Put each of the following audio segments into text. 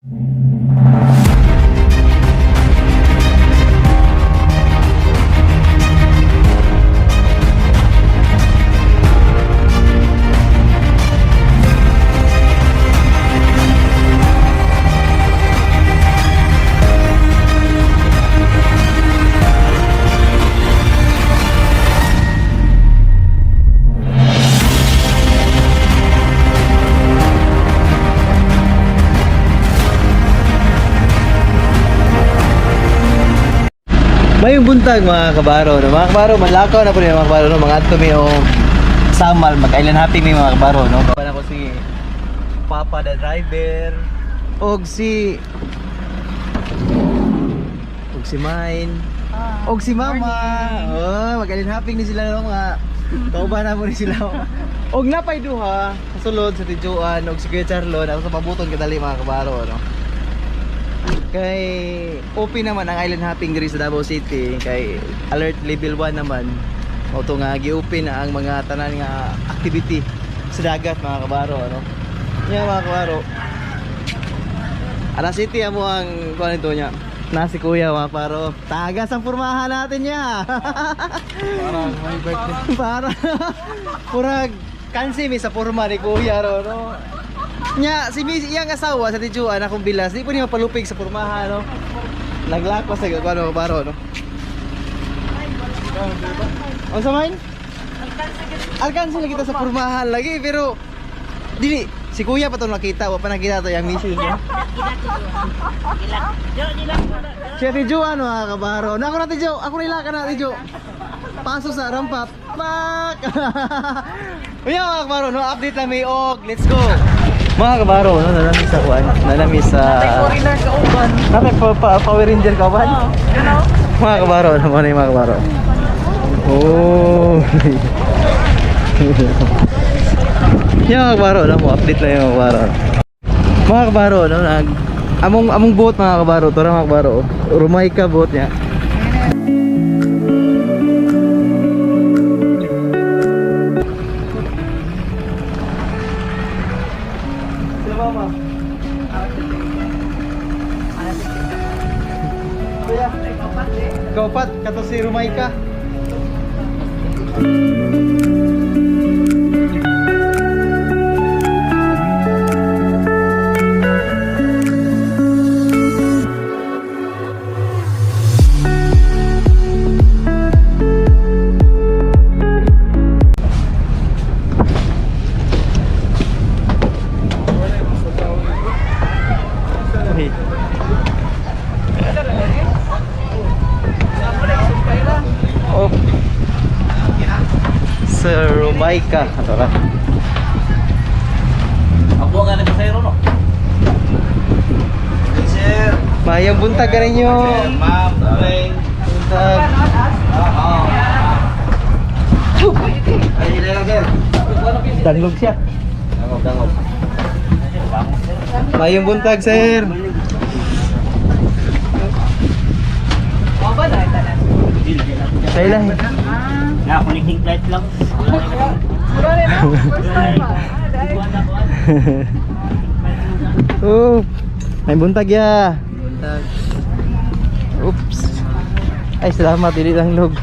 Mayong buntag, mga kabaro, no? Mga kabaro, manlakaw na po niya, mga kabaro, no? Mga adto mi o Samal, mag-island hopping mi, mga kabaro, no? Kapan ako si Papa the driver og si Mine og si Mama. Oh, mag-island hopping ni sila, no, mga kauban na mo ni sila. Og napay duha sa sulod sa Tijuan og si Kuya Charlon ako sa pabuton kadali, mga kabaro, no? Kay open naman ang island hopping diri sa Davao City kay alert level 1 naman. Mao to nga gi-open na ang mga tanan nga activity sa dagat, mga kabaro, ano. Nya, mga kabaro. Ara City amo ang kuan nito niya. Na si Kuya, mga paro. Tagas ang pormahan natin niya. Parang may birthday. Para purag kansi mi sa porma ni Kuya ro, no. Nya si Miss iyang asawa sa Tijuan akong bilas, di po niya mapalupig sa pormahan, no. Naglakwas sa kuno baro, no. Unsa man? Alkansa lagi kita sa pormahan lagi, pero dili si Kuya pa to nakita, wa pa nakita to yang misis niya. Siya Tijuan, mga kabaro. Nako na Tijo, ako na ilaka na Tijo. Paso sa rampa. Pak! Uya, mga kabaro, no, update lang may og. Let's go. Mga kabaro, no, nanami sa kuan, nanami sa Foreigner ka uban. Natay pa, pa, Power Ranger ka ba? Oh, you know? Mga kabaro, ano mo na yung mga kabaro? Oh. Yung mga kabaro, no, mo update lang yung mga kabaro. Mga kabaro, no, nag among among boat, mga kabaro, tora, mga kabaro. Rumayka boat niya. Sila mama. Kuya. Kaupat, kato si Rumayka. Okay. Oh. Sir Rumayka. Ato ra. Ako nga nagpasayro, no? Sir. Mayong buntag ka ninyo. Ma'am, darling. Buntag. Ay, hila lang, sir. Danglog siya. Dangog, dangog. Mayong buntag, sir. Oba na tanan. Say lang. Na, connecting flight lang. Mura rin, no? First time ah. Ah, dahil. Oh. May buntag ya. Buntag. Oops. Ay, salamat dili lang log.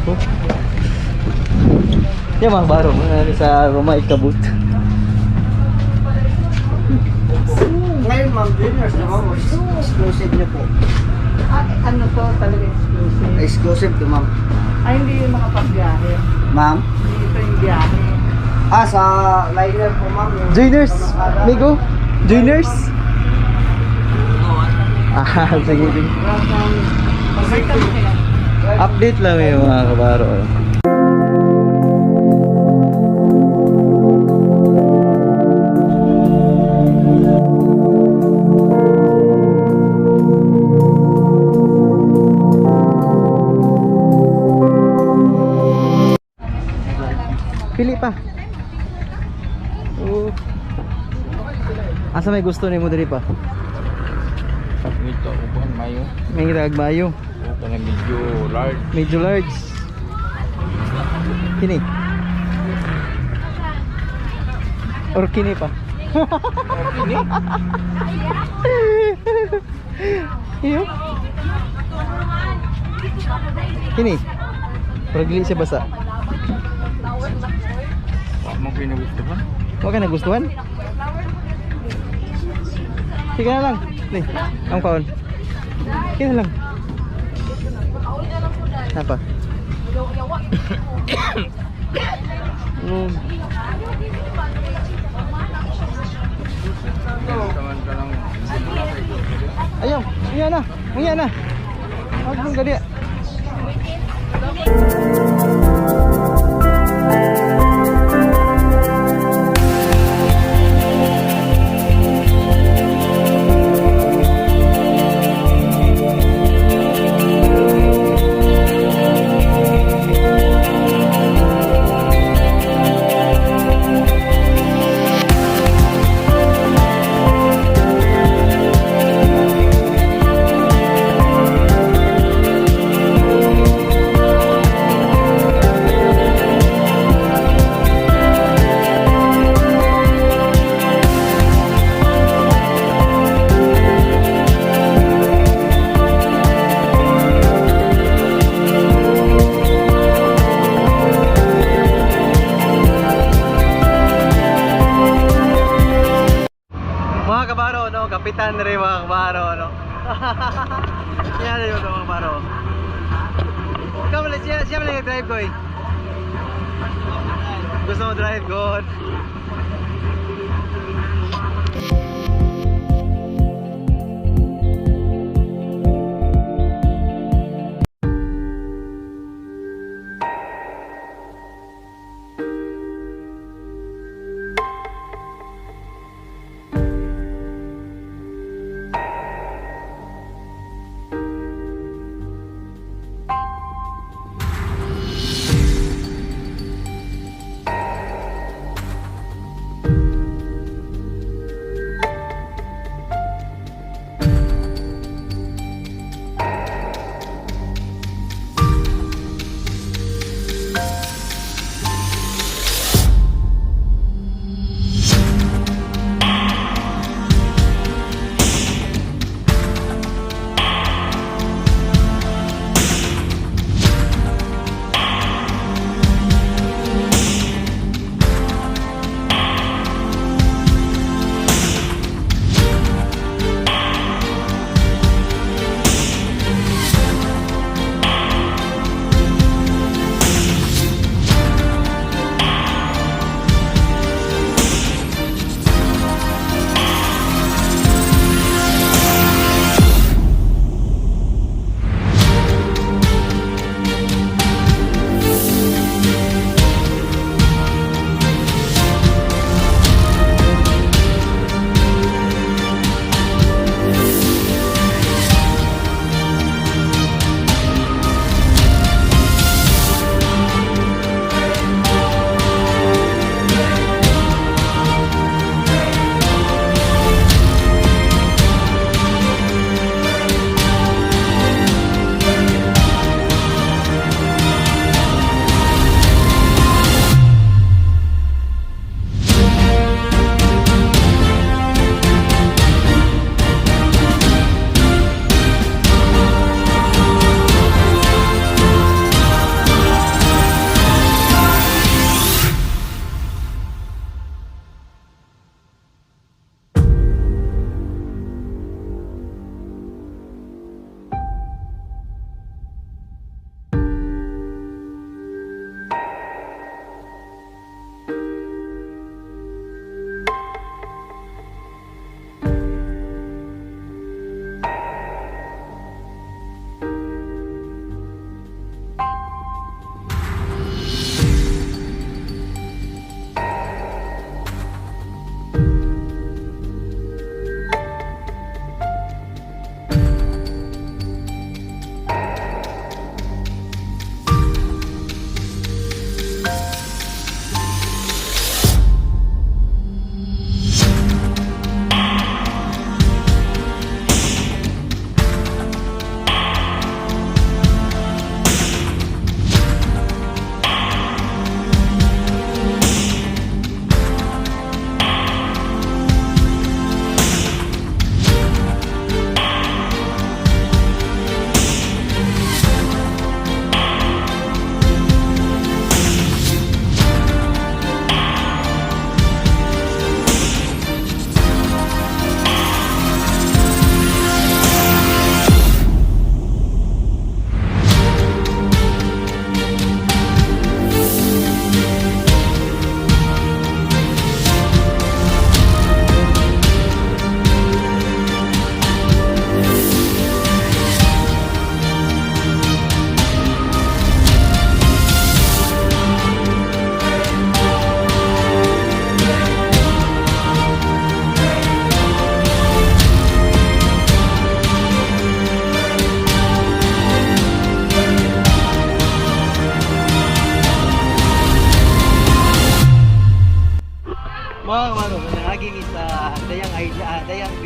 Oh. Yan, mga baro, mga ni sa Rumayka boat. Ngayon, ma'am, juniors na, ma'am. Exclusive niyo po. Ah, ano to talaga exclusive. Exclusive to, ma'am. Ay, hindi yung mga pagbiyahe. Ma'am? Hindi ito yung biyahe. Ah, sa liner po, ma'am. Yung Joiners, Migo? Joiners? Ah, sige, sige. Update lang yung mga kabaro. Pili pa. Oh. Asa may gusto nimo diri pa? Ito, uban, mayo. May ngitag mayo. Uban na medyo large. Medyo large. Kini. Or kini pa. Iyo. Kini. Pero dili siya basa. Mo ko nagustuhan. Wa ka nagustuhan? Sige na lang. Ni, ang kaon. Sige na lang. Napa? Ayaw, unya na. Unya na. Wag mong gadi. Mga kabaro, no? Kapitan rin, mga kabaro, no? Siya rin mga kabaro. Ikaw pala, siya pala yung drive ko eh. Gusto mo drive, God.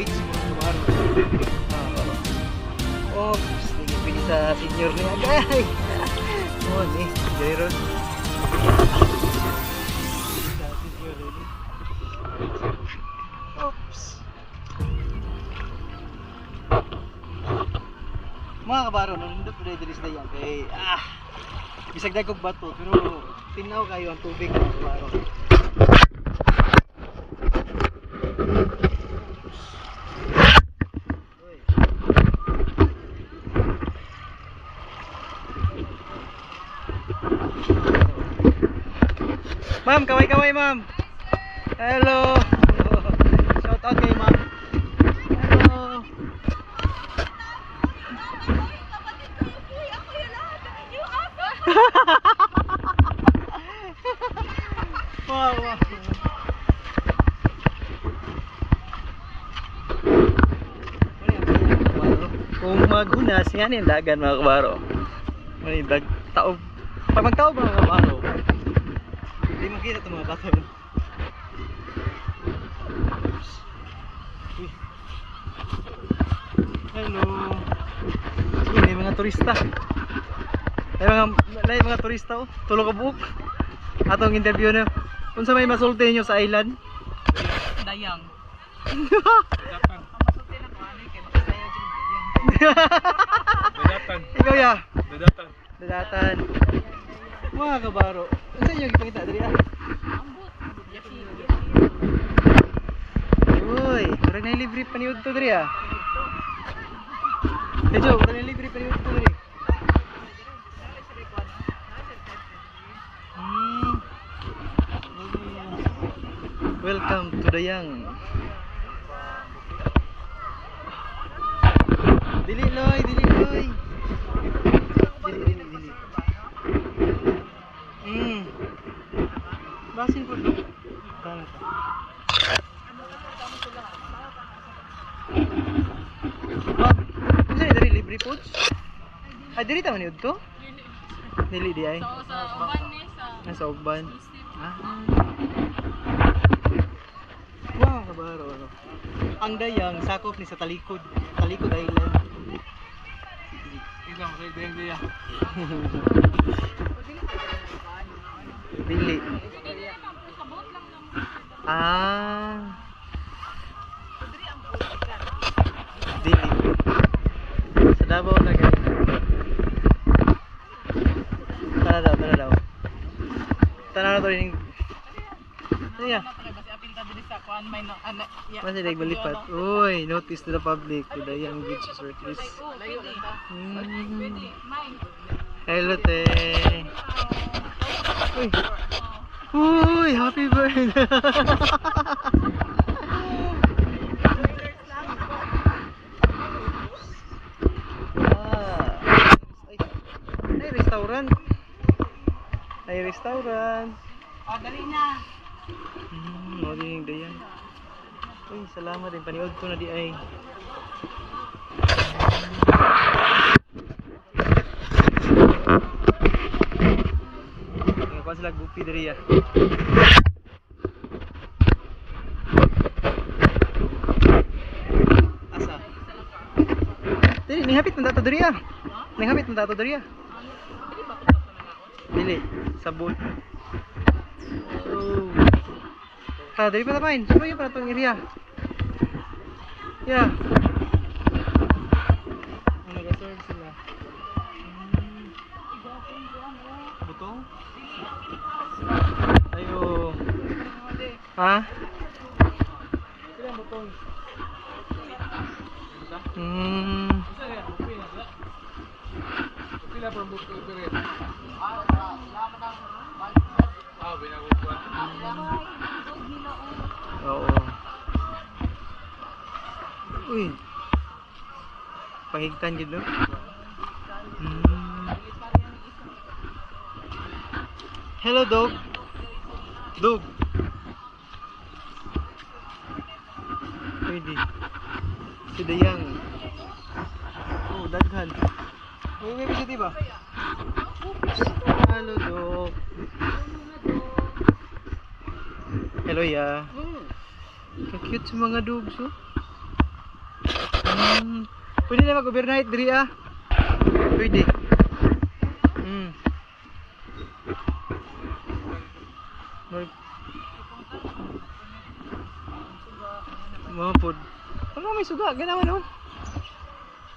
beach mga kabaro. Ah, oops, nagipili sa senior niya, agay. Oh, ni, Jairon. Sa senior ni. Oops. Mga kabaro, nandito po na diri sa dayan kay bisag dagkog bato pero tinaw kayo ang tubig, mga kabaro. Uy. Ma'am, kaway-kaway, ma'am. Hello. Shout out kay ma'am. Hello. Wow. Kung maghunas, yan yung dagan, mga kabaro. May dag taob. Pag magtaob, mga kabaro, hindi makita itong mga bata, no? Oops. Uy. Hello. Uy, may mga turista. May mga turista oh. Tulo ka buok. Atong interview na. Unsa may masulti niyo sa island? Dayang. Dadatan. Dadatan. Ikaw ya. Dadatan. Dadatan. Mga kabaro, unsa inyo gipangita diri ah? Uy, murag na libre paniud to diri ah. Medyo, murag na libre paniud to diri. Welcome to Dayang. Dili loy, dili loy. Dili, dili, dili. Basin po do. Tama ta. Ma'am, unsa ni diri, libre foods? Ay, diri ta man yun to? Dili di ay. Sa uban ni sa Nasa uban. Ah. Wow, kabaro ano. Ang Dayang sakop ni sa Talikod, Talikod Island. Ikaw, sa dayang daya. Dili. Ah. Dili. Sa Davao na gani. Tara daw, tara daw. Tara na to rin. Ano yan? Masa like malipat. Uy, notice to the public. The Dayang Beach Resort is. Hello, te. Uy. Uy, happy birthday. Ah. Ay, ay, restaurant. Ay, restaurant. Oh, dali na. Mo din yung Dayang. Uy, salamat din paniod ko na di ay. Nga sila gupi diri ah. Asa? Dili, nihapit man dato diri ah. Nihapit man dato diri ah. Dili, sa boat. Oh. Ta, diri pa ta pain. Sumayo pa tong area. Yeah. Ano nag-serve sila? Butong? Ayo. Ha? Sila ang butong. Pila pa ang butong diri? Ah, binaguan. Oo. Uy. Pahigtan gid no? Hello, dog. Dog. Pwede. Si Dayang. Oh, daghan. Uy, may bisita ba? Hello, dog. Hello, ya. Ka-cute sa mga dogs, oh. Pwede na mag-overnight diri ah. Pwede. Mga pod. Ano may suga? Ganaman no?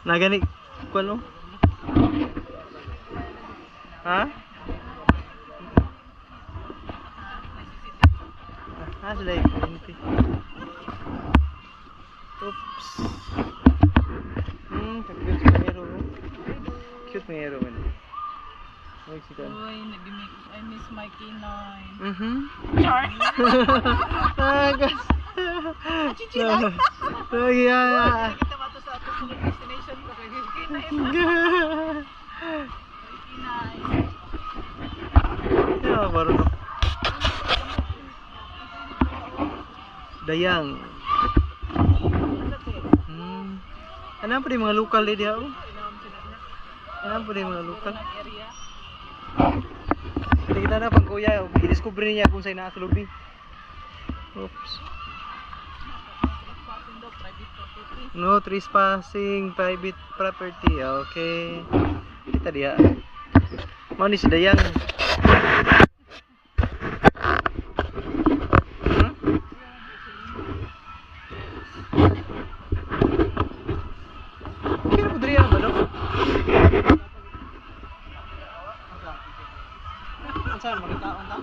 Nagani kuan no? Ha? Ah, sila yung kuryente. Oops. Cute si Mero. Cute Mero man. Mexican. Uy, I miss my K9. Char! Ah, gas. Oh, yeah. Kita ba ito sa atong sunod destination ko? Kay K9. K9. Yeah, baru no. Dayang. Ano pa rin mga lokal di diha oh? Ano pa rin mga lokal? Area. Hindi kita na pang kuya, i-discover niya kung saan naaslubi. Oops. Passing daw, private property. No trespassing, private property. Okay. Kita diha. Mao ni si Dayang. Hmm? Kira po diri ba no? Unsa man magkataon ta?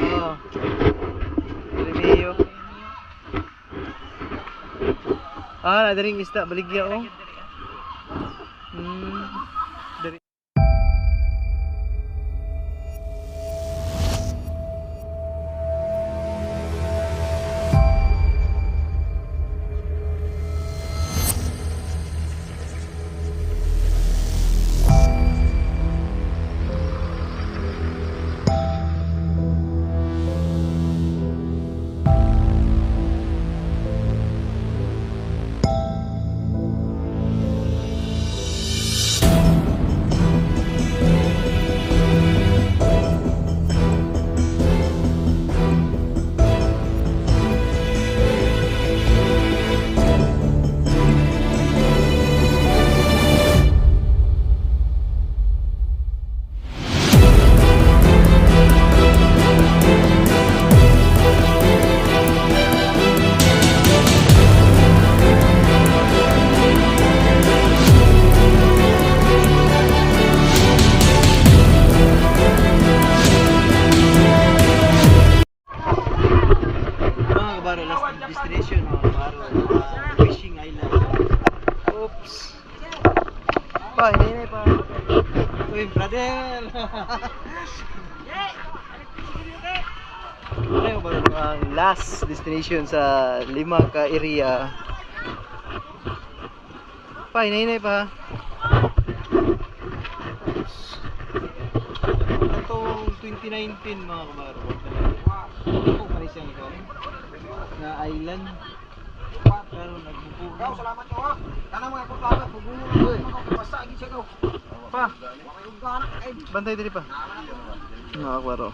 Oh. Remeo. Ah, na diring isda baligya oh. Diri. Mga kabaro, last destination mga kabaro, fishing island. Oops. Pa, hindi pa. Uy, brother! Ano yung kabaro, ang last destination sa lima ka area. Pa, hinay pa. Oops. Itong 2019 mga kabaro. Ako pa rin siyang ikaw na island. Pero nagbubuo. Salamat ko ha. Tanang mga kutlaba, pugulo na ko. Basta gid siya ko. Pa, Wa kay ugana ay. Bantay diri pa. Mga kabaro.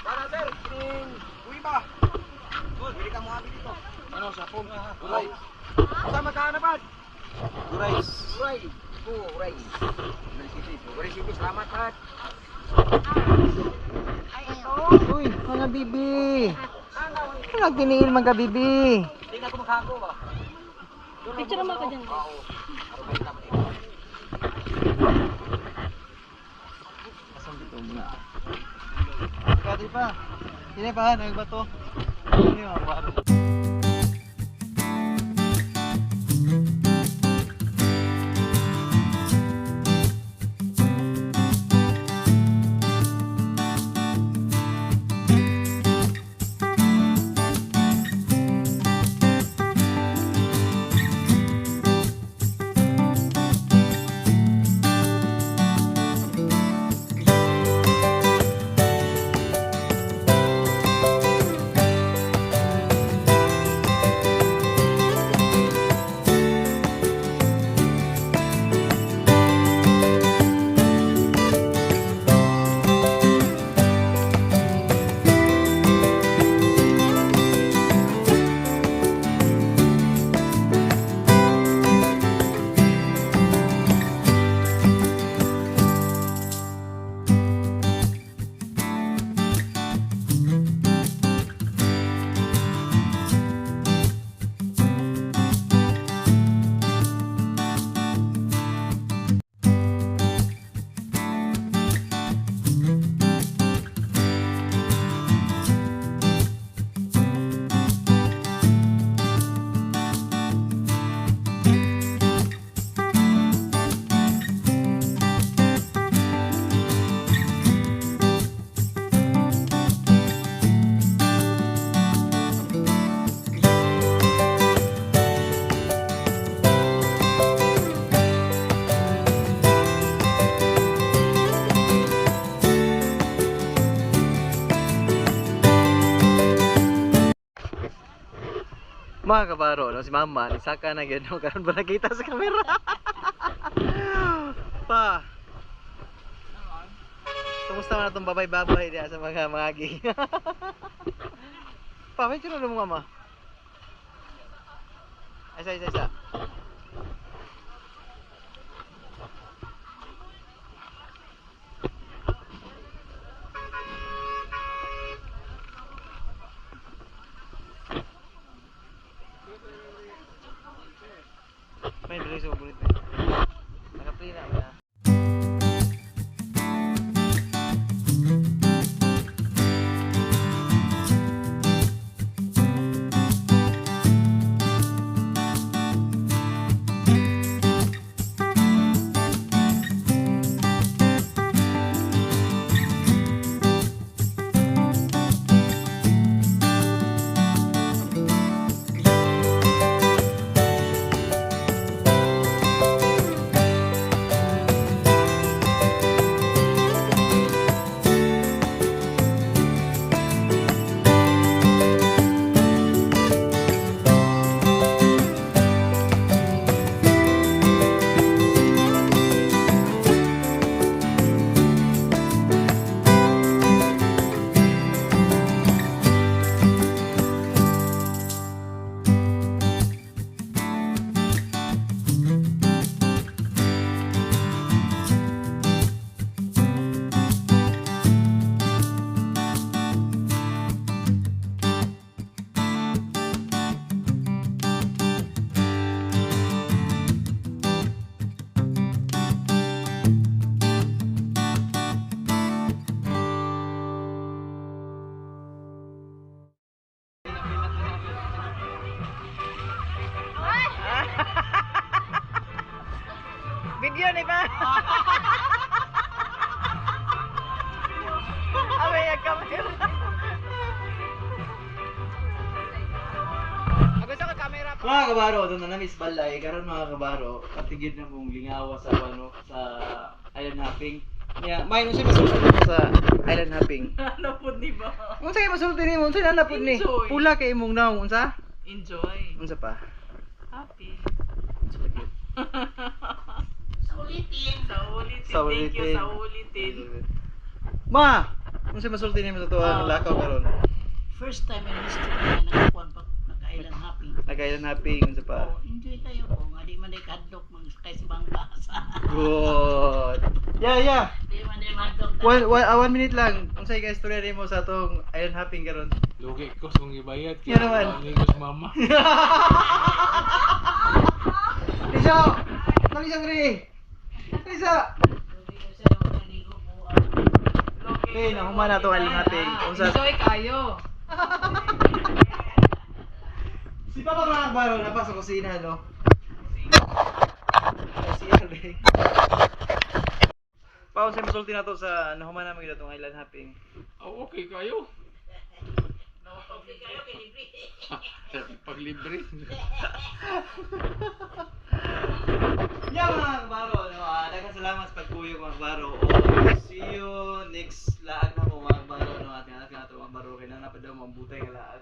Para sir, kining uwi ba? Pwede ka mo dito. Ano sa phone? Uray. Sa magkano ba? Gurais. Uray. Uray. Uray City. Uray City, salamat pat. Ay, ito. Uy, mga bibi. Nagtiniil mga bibi. Hindi na ako makago ba? Picture mo ako dyan. Oo. Asan dito muna? Kati pa. Hindi pa, nagbato. Ano yung mga kabaro? Mga kabaro, no, si Mama, ni Saka na gyud, no, karon ba nakita sa kamera? Pa. Kumusta man atong babay-babay diha sa mga mga. Pa, may tinulong mo, Mama. Ay, isa, isa, isa. May dali sa bulit. Naka-free na ba? Video ni pa. Abay, ang camera. Mga kabaro, doon na namis balay. Karon mga kabaro, patigid na mong lingawa sa ano sa island hopping. Nya, may unsa masulti nimo sa island hopping? Ano po ni ba? Unsa kay masulti nimo? Unsa na pud ni? Enjoy. Pula kay imong naong unsa? Enjoy. Unsa pa? Happy. Unsa pa gyud? Sa ulitin. Sa ulitin. Sa Thank you ulitin. sa ulitin. Ma, unsa masulti nimo sa tuwa ang lakaw karon? First time in history na nakakuan pa naka-island hopping. Nag-island hopping unsa pa? Oh, enjoy kayo ko nga di man day kadlok mag sakay sa bangka. Good. Yeah. Di man day madlok. One minute lang. Unsa kay istorya nimo sa atong island hopping karon? Lugi ko sa kong ibayad. Yan naman. Amigo sa mama. Lisa! Lisa, Dre! Lisa! Okay, nahuman na itong island hopping. Unsa Enjoy kayo. Si Papa mga kabaro, napa sa kusina, no? Ay, si Ale. Pa, unsa masulti na to sa nahuman na magyud atong island hopping? Oh, okay kayo. Paglibre. Yeah, mga kabaro, no? Daghang salamat sa pagkuyog, mga kabaro. O, see you next laag na po, mga kabaro, no? Ating anak na ito, mga kabaro. Kaya na pa daw, mambutay nga laag.